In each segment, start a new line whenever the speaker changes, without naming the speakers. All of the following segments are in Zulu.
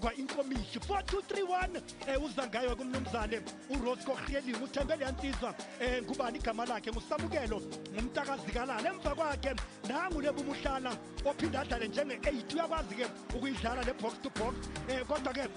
Kubangwa inkomishi 4-2-3-1 uza ngayo kumnumzane uRosco Khieling uthembele yansizwa ngubani igama lakhe nguSamukelo ngumntakazikalala emva kwakhe nangu lebumuhlala ophinda adlale njenge-8 uyakwazi ke ukuyidlala le box to box kodwa ke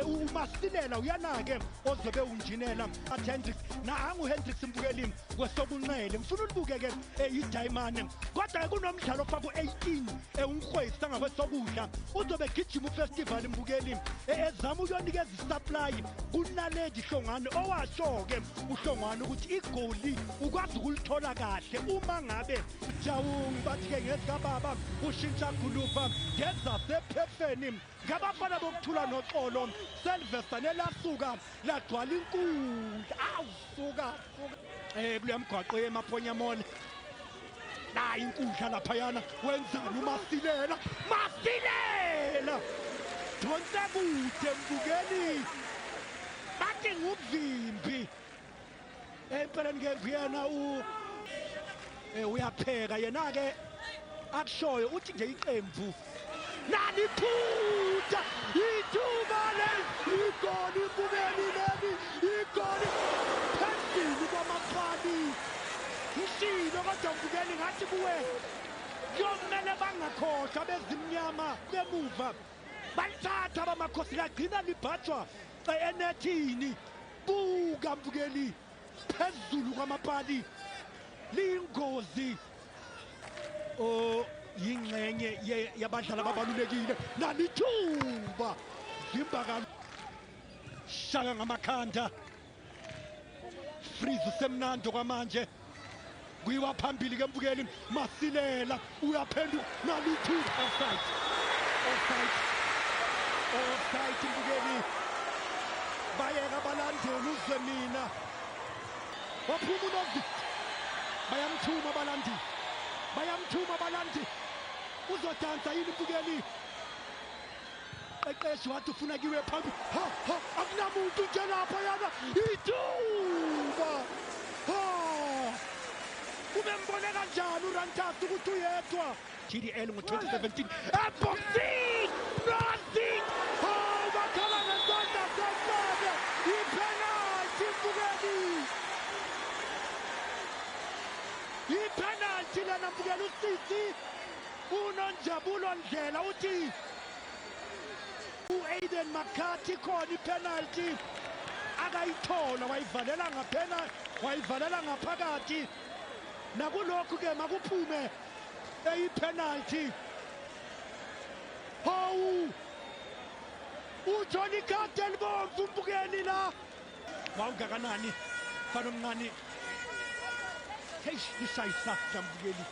uMasilela uyana ke ozobe unjinela Hendricks nangu Hendricks mbukeli kwesokunxele ngifuna ulibuke ke iDiamond kodwa ke kunomdlalo ofaka u-18 uNkhwesi ngakwesokudla uzobe gijima ufestival mbukeli ezama ukuyonikeza isupply kuNaledi Hlongwane owasho ke uHlongwane ukuthi igoli ukwazi ukulithola kahle uma ngabe Jawung bathi ke ngesikababa ushintsha gulufa ngezasephefeni ngabafana bokuthula noxolo Sylvester nelasuka lagcwala inkundla awusuka kuleya mgwaqo yeMaphonya Mall la inkundla laphayana wenzani uMasilela Masilela donse kude mbukeli bathi nguvimbi empeleni ke nguyena uyapheka yena ke akushoyo uthi nje iqembu naliphutha ithuba igoli mbukeli leli igoli phezulu kwamapali ngishilo kodwa mbukeli ngathi kuwe kuyomele bangakhohlwa bezimnyama emuva balithatha abamakhosi lagcina libhajwa enethini buka mbukeli phezulu kwamapali liyingozi yingxenye yabadlali ababalulekile nalithuba vimba shaka ngamakhanda freeze usemnandi kwamanje kuyiwa phambili ke mbukeli Masilela uyaphenduka nalithuba offside offside offside mbukeli bayeka abalandeli uzwe mina waphuma uNozinto bayamthuma abalandeli bayamthuma abalandeli uzodansa yini mbukeli qeqeshi wathi ufuna kiwe phambi ha ha akunamuntu nje lapha yana ithuba ha ubembone kanjani uRantas ukuthi uyedwa GDL ngo-2017 eboxini Nozinto hawu bakhala ngesandla sesebe ipenalty mbukeli ipenalty lena mbukeli usisi uNonjabulo Ndlela uthi u-Aiden McCarthy khona ipenalty akayithola wayivalela ngaphena wayivalela ngaphakathi nakulokhu ke makuphume eyipenalty hawu uthola ikhadi elibomvu mbukeli la wawungakanani mfana omncane hey lishaya isandla mbukeli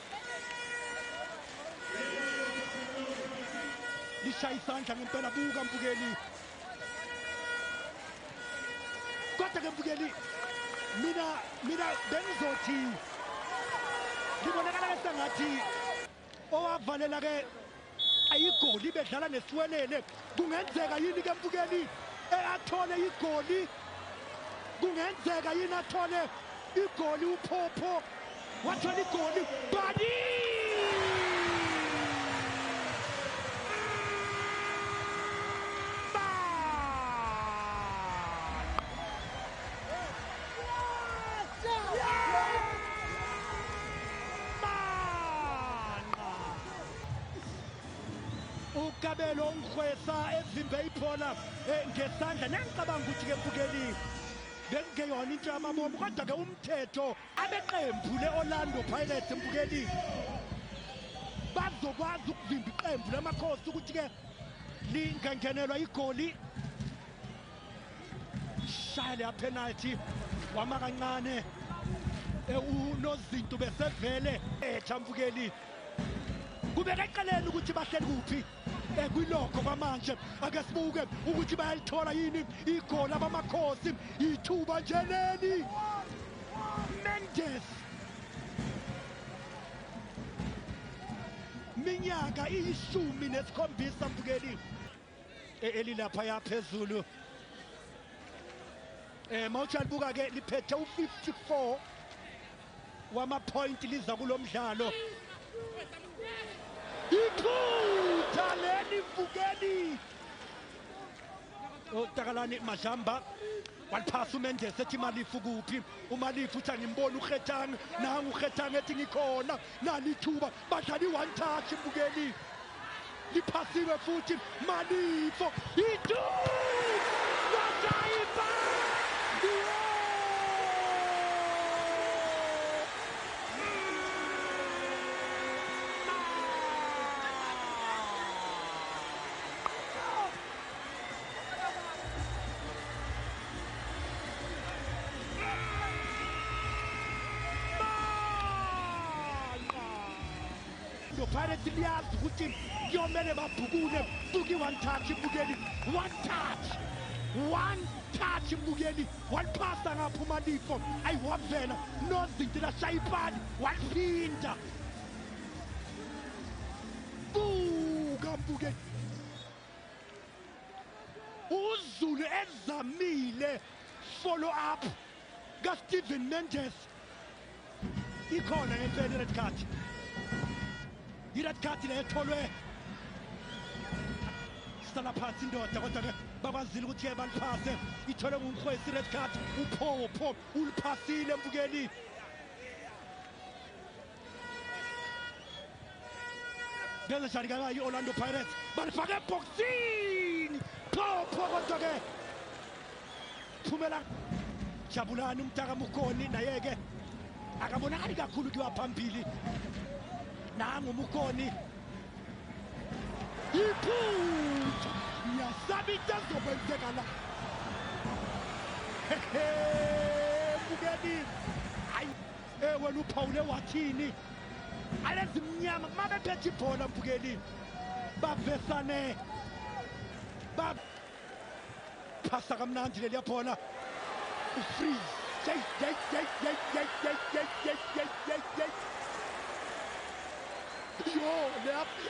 lishaya isandla ngempela buka mbukeli kodwa ke mbukeli mina bengizothi ngibonakala sengathi owavalela ke ayigoli bedlala nesiwelele kungenzeka yini ke mbukeli athole igoli kungenzeka yini athole igoli uphopho wathola igoli bani uKabelo Nkhwesa evimbe ibhola ngesandla nengicabanga ukuthi ke mbukeli bekungeyona into yamabomu kodwa ke umthetho abeqembu le-Orlando Pirates mbukeli bazokwazi ukuvimba iqembu lamakhosi ukuthi ke lingangenelwa igoli shaya leya penalty wama kancane unozinto besevele etha mbukeli kubeka eceleni ukuthi bahleli kuphi kwilokho kwamanje ake sibuke ukuthi bayalithola yini igoli abamakhosi ithuba nje leli Mendes minyaka iyi-17 mbukeli elilapha yaphezulu mawuthi alibuka ke liphethe u-54 wama-point liza kulo mdlalo iphutha leli mbukeli Takalani Majamba waliphasa uMendes ethi Malifu kuphi, uMalifu uthi angimboni uKhetang, nangu uKhetang ethi ngikhona, nalithuba badlala i-one touch mbukeli, liphasiwe futhi Malifo itu washaya. Pirates liyazi ukuthi kuyomele babhukule, buka i-one touch mbukeli, one touch, one touch mbukeli, waliphasa ngapha uMalifo, ayi wavela nozinto lashaya ipali waliphinda. Buka mbukeli, uZulu ezamile follow up kaSteven Mendes, ikhona ngempela i-red card. I-red card le etholwe sala phansi indoda, kodwa-ke bakwazile ukuthi-ke baliphase, itholwe nguMkhwesi i-red card. Uphopho uliphasile mbukeli. Benze njani kakayi i-Orlando Pirates, balifake ebhokisini, phopho kodwa-ke phumela. Jabulani umntaka Mukoni naye-ke akabonakali kakhulu kuyiwa phambili. Nangu Mukoni iphutha, ngiyasaba into ezokwenzeka la. Mbukeli, hayi wena uphawule wathini? Alezimnyama uma bephethe ibhola mbukeli, bavesane baphasa kamnandi leliya bhola. Ufreeze yey yey yey yey yey yey yey yey yey yey yey. Yo,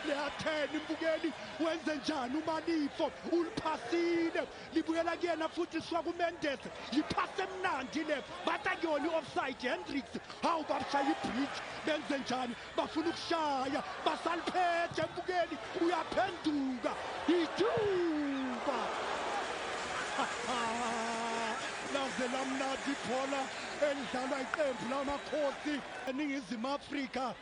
leya 10 mbukeli, wenze njani uMalifo? Uliphasile, libuyela kuyena futhi lisuka kuMendes, liphase emnandi le, bathi akuyona i-offside. Hendricks, hawu bashaya ibridge, benze njani? Bafuna ukushaya, basaliphethe mbukeli, uyaphenduka ithuba. Laze lamnandi ibhola elidlalwa iqembu lamakhosi eNingizimu Afrika.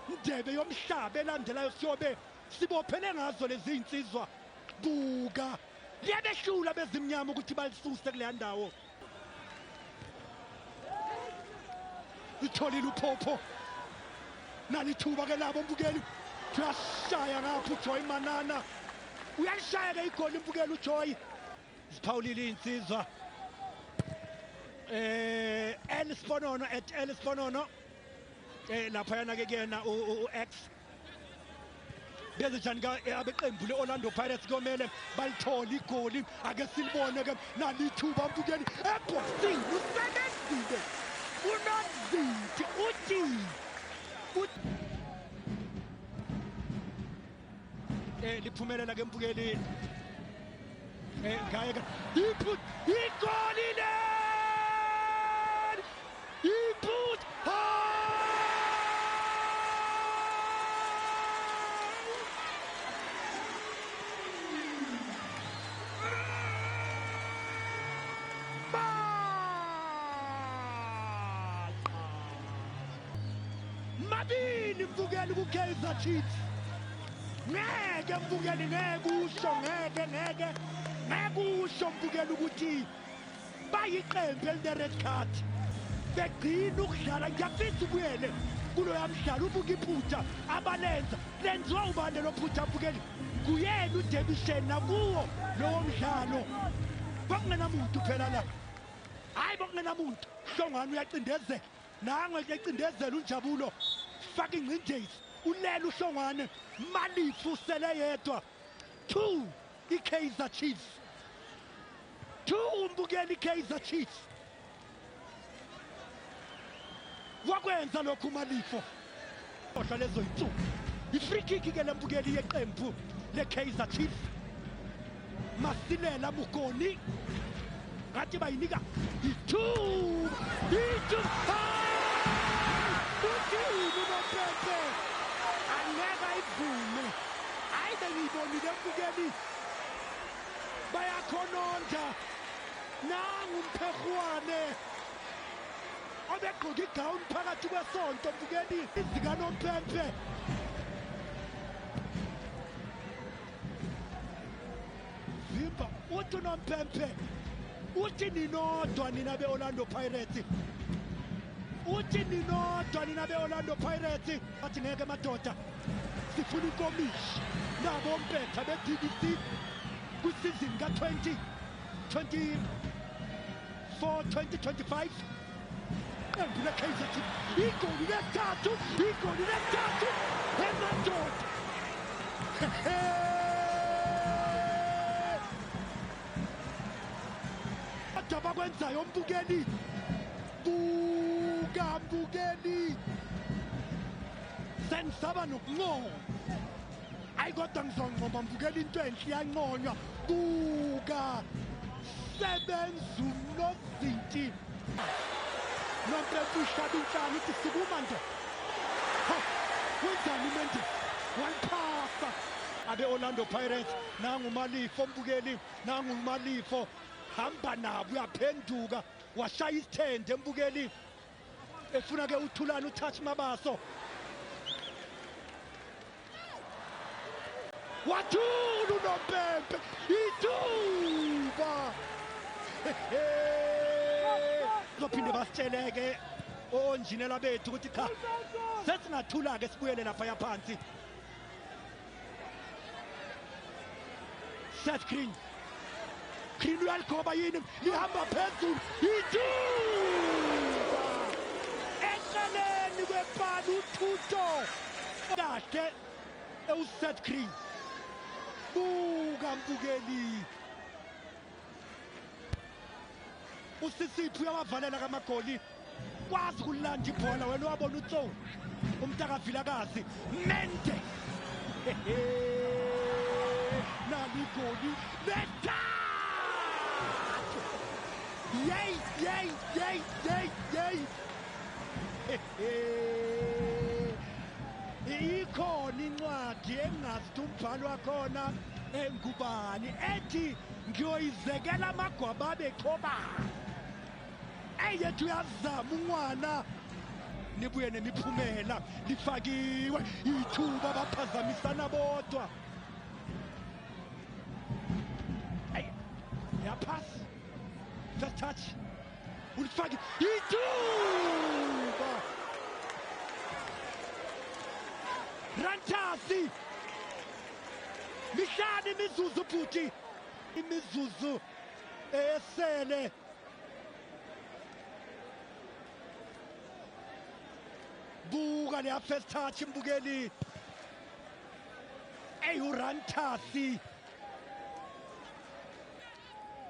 Indebe yomhlaba elandelayo siyobe sibophele ngazo lezi insizwa. Buka, liyabehlula bezimnyama ukuthi balisuse kuleya ndawo. Itholile uphopho, nalithuba ke labo mbukeli, uyashaya ngapha uJoy Manana, uyalishaya ke igoli mbukeli uJoy. Ziphawulile insizwa. El Sponono at El Sponono, laphayana ke kuyena u-X. Benze njani abeqembu le-Orlando Pirates? Kuyomele balithole igoli, ake silibone ke nalithuba mbukeli ebhokisini, usebenzile uNozinti uthi liphumelela ke mbukeli ngaye igoli leli, iphutha. Mabili mbukeli ku-Kaizer Chiefs. Ngeke mbukeli, ngeke usho, ngeke ngeke ngeke usho mbukeli ukuthi bayiqembu eline-red card, begcina ukudlala. Ngiyafisa ubuyele kuloya mdlalo, ubuka iphutha abalenza, lenziwa ubani lelo phutha mbukeli? Kuyena uDebishen nakuwo lowo mdlalo kwakungenamuntu phela la, hayi bokungenamuntu. Hlongwane uyacindezela, nangu ecindezela uNjabulo, faka ingcindezi, ulela uHlongwane, Malifu usele yedwa. 2 i-Kaizer Chiefs, 2 mbukeli i-Kaizer Chiefs. Wakwenza lokhu uMalifo, ohla lezo insuku. I-free kick ke lembukeli yeqembu le-Kaizer Chiefs. Masilela Mukoni ngathi bayinika ithuba, ithuba uthini uNompempe? Angeke ayivume. Hayi bengiyibonile mbukeli, Bayakhononda. Nangu Mphekwane obegqoke igawuni phakathi kwesonto mbukeli izikanompempe. Vimba uthi unompempe uthi ninodwa nina be-Orlando Pirates, uthi ninodwa nina be-Orlando Pirates. Athi ngeke madoda, sifuna ikomishi nabo mpetha be-DDC kwisizini ka-2024 2025. Qembu le-Kaizer Chiefs, igoli lesithathu, igoli lesithathu emadoda. Kodwa bakwenzayo mbukeli, buka mbukeli, sengisaba nokuncoma. Ayi kodwa ngizoncoma mbukeli, into enhle iyanconywa. Buka sebenza unozinti nompempe uhlaba inhlanu uthi sukuma nje. Ha, wenzani uMende? Waliphasa abe-Orlando Pirates. Nangu Malifo mbukeli, nangu Malifo hamba nabo, uyaphenduka washaya isithende mbukeli, efuna ke uThulani uTouch Mabaso. Wathula unompempe ithuba. Bazophinde basitsheleke onjinela bethu ukuthi cha, sesingathula-ke sibuyele laphaya phansi. Seth Green, Green uyaligoba yini, lihamba phezulu ithuba eceleni kwepali uThuto kahle ewuSeth Green. Buka mbukeli, uSisiphi uyawavalela kamagoli, kwazi ukulanda ibhola wena wabona uTso umntakaVilakazi Mende. Nali igoli lesithathu. Yey yey yey yey yey. Ikhona incwadi engingazi umbhalo wakhona engubani ethi ngiyoyizekela amagwababa echobana. Eyethu uyazama unwana, nibuye nemiphumela. Lifakiwe ithuba, baphazamisana bodwa. Ayi, yaphasi first touch ulifake ithuba. Rantasi mihlanu imizuzu bhuti, imizuzu esele. Buka leya first touch mbukeli, eyi uRantasi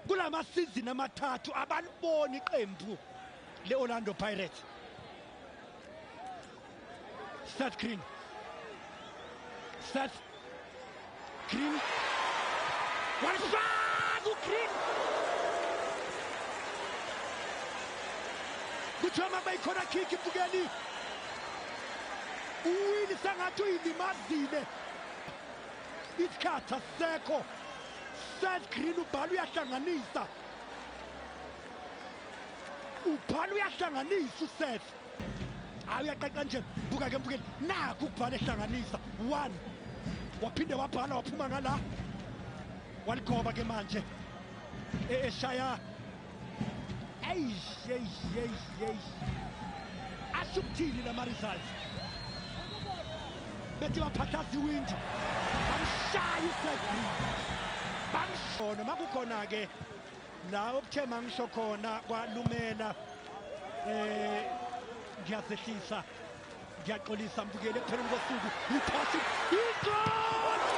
kulama season amathathu abaliboni iqembu le-Orlando Pirates. Seth Green, Seth Green walifaka uGreen, kuthiwa makuba ikhona kick mbukeli, uwili sengathi uyilimazile, isikhathi asisekho. Seth Green ubhala uyahlanganisa, ubhala uyahlanganisa uSeth. Hayi uyaqaqa nje, buka ke mbukeli, nakhu ukubhala ehlanganisa 1, waphinde wabhala waphuma ngala, waligoba ke manje eshaya. Eish eish eish eish, asho ukuthini lama results? Bethi baphathaza iwindi, bamshaya uSeth Green, bamshona. Makukhona ke la okuthe mangisho khona kwalumela, ngiyazehlisa, ngiyaxolisa mbukeli. Ekupheleni kosuku ithasi igoli,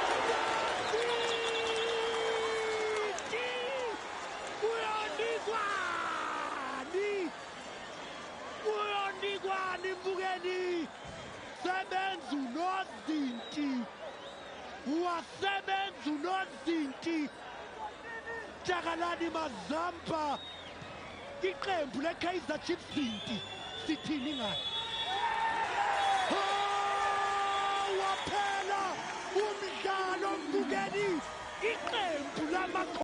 uyonikwani, uyonikwani mbukeli. Sebenza unozinti, wasebenza unozinti Takalani Mazampa, iqembu le-Kaizer Chiefs zinti sithini ngayo? Waphela umdlalo mbukeli, iqembu lama